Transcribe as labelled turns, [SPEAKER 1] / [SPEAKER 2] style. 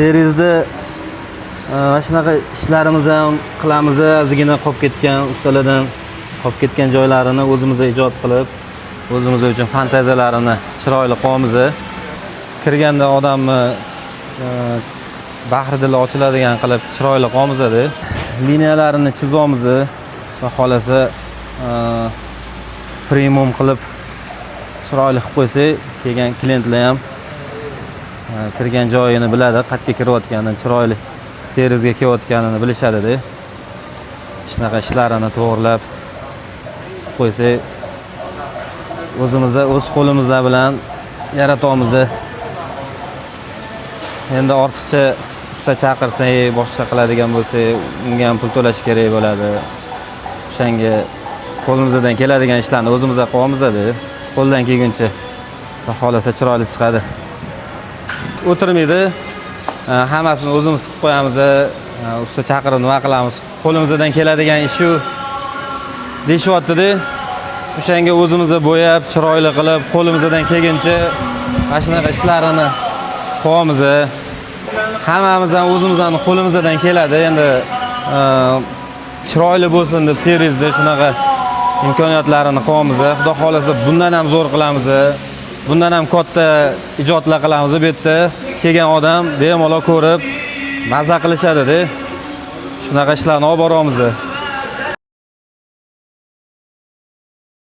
[SPEAKER 1] Servisda mana shunaqa ishlarimiz ham qilamiz, ozgina qolib ketgan, ustalardan qolib ketgan joylarini o'zimiz ijod qilib, o'zimiz uchun fantaziyalarini chiroyli qilyapmiz. Kirganda odamni bahri dili ochiladigan qilib chiroyli qilyapmiz. Liniyalarini chizyapmiz. Xudo xohlasa, premium qilib chiroyli qilib qo'ysak, kelgan klientlar ham kirgan joyini biladi, qayerga kirayotganini, chiroyli servisga kelayotganini bilishadida. Shunaqa ishlarini to'g'irlab qilib qo'ysak, o'zimiz o'z qo'limiz bilan yaratamiz. Endi ortiqcha usta chaqirsak, boshqa qiladigan bo'lsak, unga ham pul to'lash kerak bo'ladi. O'shanga qo'limizdan keladigan ishlarni o'zimiz qilyapmiz, qo'ldan kelguncha. Xudo xohlasa, chiroyli chiqadi. O'tirmaydi. Hammasini o'zimiz qilib qo'yamiz. Usta chaqirib nima qilamiz? Qo'limizdan keladigan ish shu deyishyapti-da. O'shanga o'zimiz bo'yab, chiroyli qilib, qo'limizdan kelguncha mana shunaqa ishlarini qilyapmiz. Hammamiz ham o'zimizdan qo'limizdan keladi. Endi chiroyli bo'lsin deb servisda shunaqa imkoniyatlarini qilyapmiz. Xudo xohlasa, bundan ham zo'r qilamiz. Bundan ham katta ijodlar qilamiz bu yerda. Kelgan odam bemalol ko'rib, maza qilishadi-da. Shunaqa ishlarni olib boramiz.